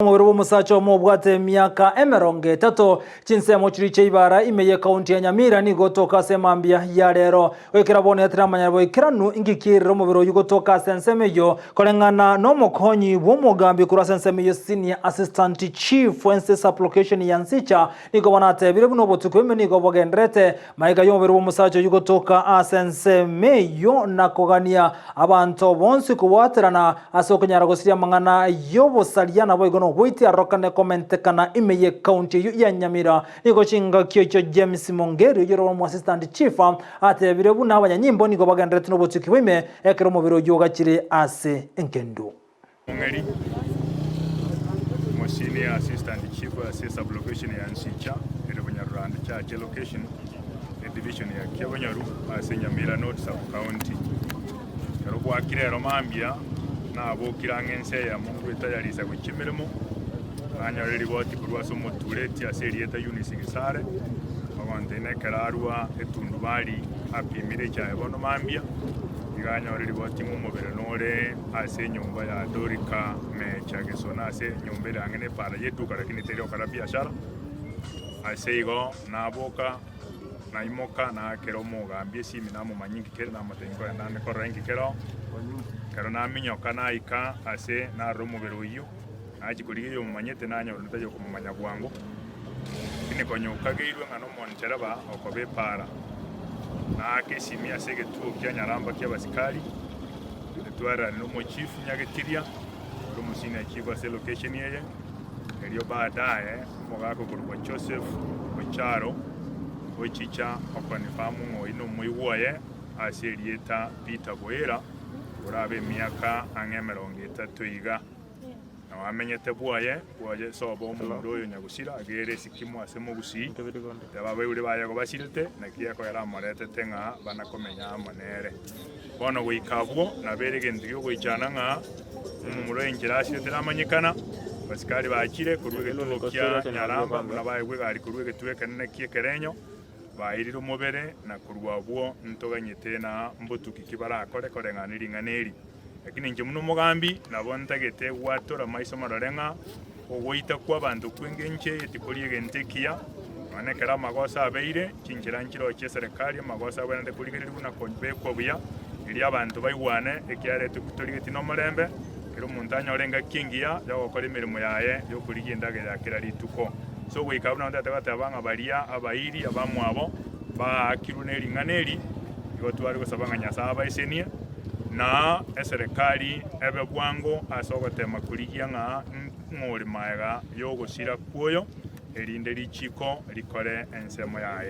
Omobere bw'omosacha omo obwate emiaka 30, chinsemo chiria chia Ibara ime y'ekaunti ya Nyamira nigo otoka ase emambia ya rero. Goikera bono yatiramanyana boikeranu inki kierire omobere oyio gotoka ase ensemo eyio koreng'ana nomokonyi bw'omogambi korwa ase ensemo eyio Senior Assistant Chief Wense Sub-Location ya Nsicha nigo bono atebire buna obotuko ime nigo bogendererete Magega y'omobere bw'omosacha oyio gotoka ase ensemo eyio na kogania abanto bonsi kobwaterana ase okonyara gosiria amang'ana y'obosaria naboigo noboiti arorokane komentekana ime y'ecounty eyio ya Nyamira. Nigo chingaki echio James Mongeri oyio ore omoassistant chief atebire buna abanyanyimbo nigo bagendererete nobotuki bwa ime ekero omobere oyio ogachire ase engendu. Mong'eri, Omosenior Assistant Chief ase Sub-location ya Nsicha ere Bunyarurandi Chache Location, Edivision ya Kiabonyoru ase Nyamira North Sub-County. Ekero bwakire ero mambia, nabokire ang'e ense eyemo ngwetayarisa gochia emeremo, nanyora eriboti korwa ase omotureti ase erieta Eunice Gesare, ogontebia nekero arwa etundubari apimire echaye bono mambia, iga anyore riboti ng'a omobere nore ase enyomba ya Dorika Mecha Gesona ase enyomba ere ang'e nepaara y'eduka lakini teri gokora biashara. Ase igo naboka, naimoka, naakera omogambi esimi namomanyia inki kere, namotebia nkoenda ande korora inki kere oo. Ekero naminyoka naika ase narora omobere oyio, nachia korigia oyomomanyete nanyora onde tari okomomanya bwango, lakini konya okageirwe ng'a nomonchereba okoba epaara. Naaka esimi ase egetuo kia Nyaramba ki'abasikari, Twarerane nomochifu Nyagetiria, ore omosenior chief ase elocation eye, erio baadaye omogaka okorokwa Joseph Ocharo ochicha okonfirm ng'a oyio nomoigwa oye ase erieta Peter Boira, orabe emiaka ang'e 30 iga. Nao amenyete bwoye, bwoye sobo omomura oyo nyagusira, agere esikimu ase mogusii, teba abaibori baye igo basirete, naki ekoera amoretete ng'a bana komenya amo nere. Bono goika abwo nabo ere egento gi'ogoichana ng'a omomura oyo enchera asirete teramanyekana. Abasikari bachire korwa egetuo kia Nyaramba buna baegwa egari korwa egetuo ekenene ki'ekerenyo, bairire omobere, na korwa abwo ntoganyete na mbotuki ki barakore koreng'ana ne ring'ana eri. Lakini inche buna omogambi nabo ntagete gwatora maiso marore ng'a ogoita kw'abanto kw'engencho eye tikori egento ekiya, nonya nekero amagoso abeire, chinchera nchireo chi'eserekari, amagoso agwenerete korigererigwa na kobekwa buya, erio abanto baigwane, ekiagera etuki torigetie nomorembe, kera omonto anyore engaki engiya y'ogokora emeremo yaye y'okorigia endagera ya kera rituko. Ase ogoika abwo nabo ntagete goteba ng'a baria abairi abamwabo baakirwe ne ring'ana eri, igo tware gosaba ng'a Nyasae abaesenie, Na eserekari ebe bwango ase ogoteema korigia ng'a ng'o ore magega y'ogosira kw'oyo, erinde richiiko rikore ensemo yaye.